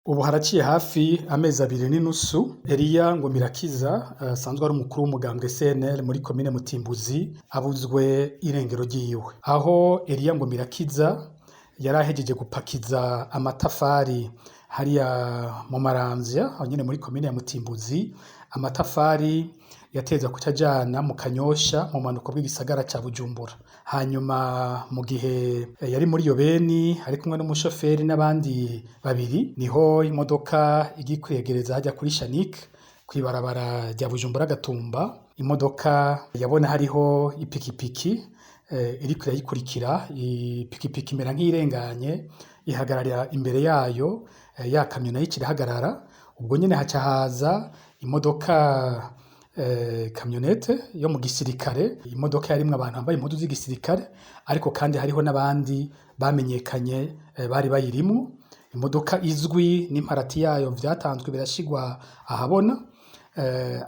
Ubu haraciye hafi amezi abiri n'inusu Eliya Ngomirakiza asanzwe ari umukuru w'umugambwe CNL muri komine Mutimbuzi abuzwe irengero ryiwe. Aho Eliya Ngomirakiza yari ahejeje gupakiza amatafari hariya mu Maramvya, aho nyene muri komine ya Mutimbuzi, amatafari yateza kuca ajana mu Kanyosha mu bumanuko bw'igisagara ca Bujumbura. Hanyuma mu gihe yari muri iyo beni ari kumwe n'umushoferi n'abandi babiri, niho imodoka igiye kwegereza harya kuri Shanike kw'ibarabara rya Bujumbura Gatumba, imodoka yabona hariho ipikipiki iriko irayikurikira, ipikipiki imera nk'iyirenganye ihagarara imbere yayo, ya kamyo nayo ica irahagarara. Ubwo nyene haca haza imodoka, kamyonete yo mu gisirikare, imodoka yarimwo abantu bambaye impuzu z'igisirikare, ariko kandi hariho n'abandi bamenyekanye bari bayirimwo. Imodoka izwi n'imparati yayo vyatanzwe birashigwa ahabona.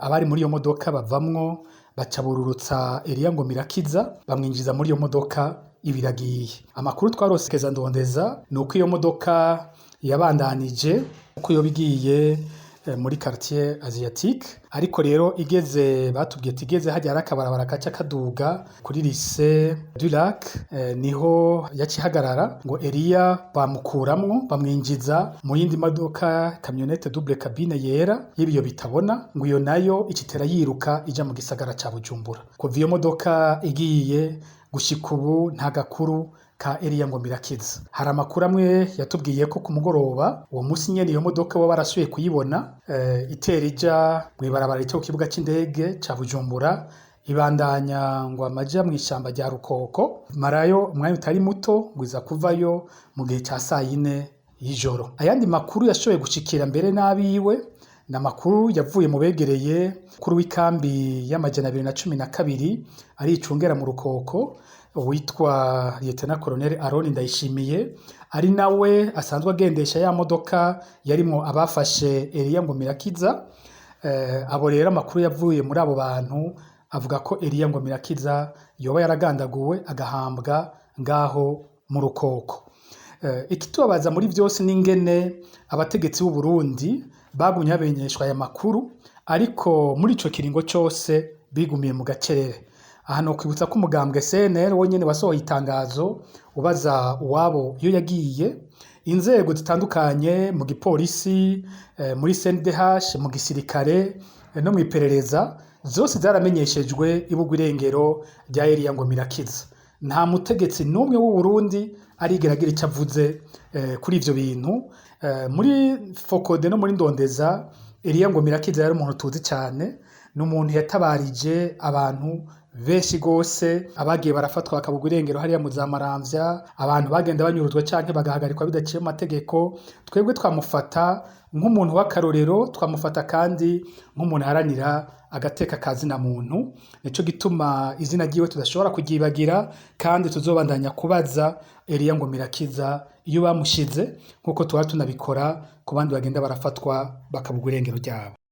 Abari muri iyo modoka bavamwo, baca bururutsa Eliya Ngomirakiza, bamwinjiza muri iyo modoka, ibiragiye. Amakuru twarose keza ndondeza nuko iyo modoka yabandanije uko yoba igiye muri quartier asiatique, ariko rero igeze, batubwiye ati igeze harya hari akabarabara kaca kaduga kuri lycée du Lac, niho yaciye ihagarara, ngo Eliya bamukuramwo bamwinjiza mu yindi modoka, kamyonete double cabine yera y'ibiyo bitabona, ngo iyo nayo icitera yiruka ija mu gisagara ca Bujumbura. Kuva iyo modoka igiye gushika ubu nta gakuru ka Eliya Ngomirakiza. Hari amakuru amwe yatubwiye ko ku mugoroba uwo musi nyene iyo modoka boba barasubiye kuyibona, itera ija mw'ibarabara rica ku kibuga c'indege ca Bujumbura, ibandanya ngo amaja mw'ishamba rya Rukoko, marayo umwanya utari muto, ngo iza kuvayo mu gihe ca sayine y'ijoro. Ayandi makuru yashoboye gushikira mbere n'abiwe ni amakuru yavuye mu begereye kuri w'ikambi y'212 aricungera mu Rukoko, witwa Lieutenant Colonel Aron Ndayishimiye, ari nawe asanzwe agendesha ya modoka yarimwo abafashe Eliya Ngomirakiza. Abo rero, amakuru yavuye muri abo bantu avuga ko Eliya Ngomirakiza yoba yaragandaguwe agahambwa ngaho mu Rukoko. Ikitubabaza muri vyose n'ingene abategetsi b'u Burundi bagumye bamenyeshwa aya makuru, ariko muri ico kiringo cose bigumiye mu gacerere. Aha nokwibutsa ko umugambwe CNL wonyene wasohoye itangazo ubaza uwabo iyo yagiye. Inzego zitandukanye mu gipolisi, muri CNDH, mu gisirikare no mw'iperereza, zose zaramenyeshejwe ibugwa irengero rya Eliya Ngomirakiza. Nta mutegetsi n'umwe w'u Burundi arigera agira ico avuze kuri ivyo bintu. Muri Fokode no muri Ndondeza, Eliya Ngomirakiza yari umuntu tuzi cane, ni umuntu yatabarije abantu benshi gose abagiye barafatwa bakabugwa irengero hariya mu za Maramvya, abantu bagenda banyuruzwa canke bagahagarikwa bidaciye mu mategeko. Twebwe twamufata nk'umuntu w'akarorero, twamufata kandi nk'umuntu aharanira agateka ka zina muntu. Nico gituma izina ryiwe tudashobora kuryibagira, kandi tuzobandanya kubaza Eliya Ngomirakiza iyo bamushize, nk'uko tuba tunabikora ku bandi bagenda barafatwa bakabugwa irengero ryabo.